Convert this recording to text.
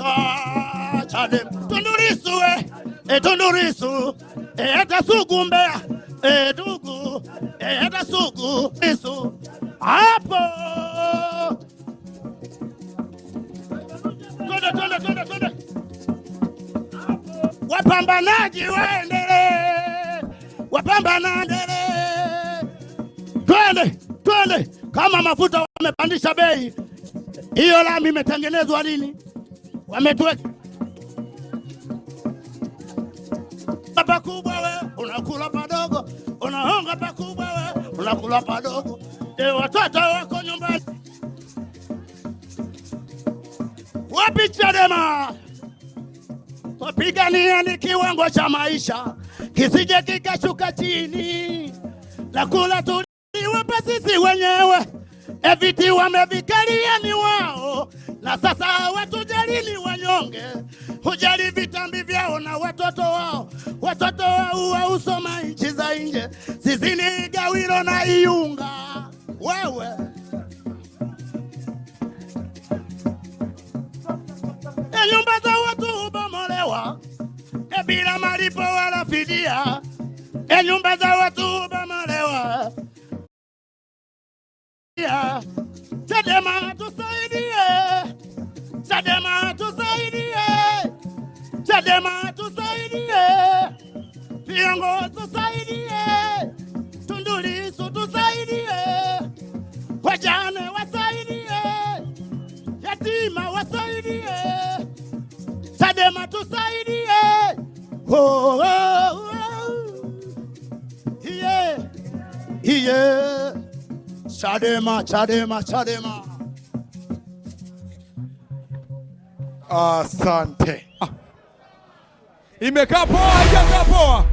Ah, Chadema Tundu Lissu we, e Tundu Lissu e hata Sugu Mbeya e Dugu e hata Sugu Lissu hapo. Twende, twende, twende, twende. Wapambanaji waendelee, wapambana endelee, twende twende. Kama mafuta wamepandisha bei, hiyo lami imetengenezwa lini? Wametuweka pakubwa, we unakula padogo, unahonga pakubwa, we unakula padogo. E, watoto wako nyumbani wapi? Chadema wapigania ni kiwango cha maisha kisije kikashuka chini, la kula tuliwapa sisi wenyewe, eviti wamevikalia ni wao, na sasa hawatujalini wanyonge, hujali vitambi vyao na watoto wao, watoto wao wausoma nchi za nje, sisi ni Gawiro na Iunga wewe. E, nyumba za watu hubomolewa e, bila malipo wala fidia. E, nyumba za watu hubomolewa. Ya, Chadema tusaidie, Chadema tusaidie, Chadema tusaidie, viongozi tusaidie, Tundu Lissu tusaidie, wajane wasaidie, yatima wasaidie, Chadema tusaidie. Oh, oh, oh. Yeah. Yeah. Chadema, Chadema, Chadema. Asante. Imekaa poa, haijakaa poa?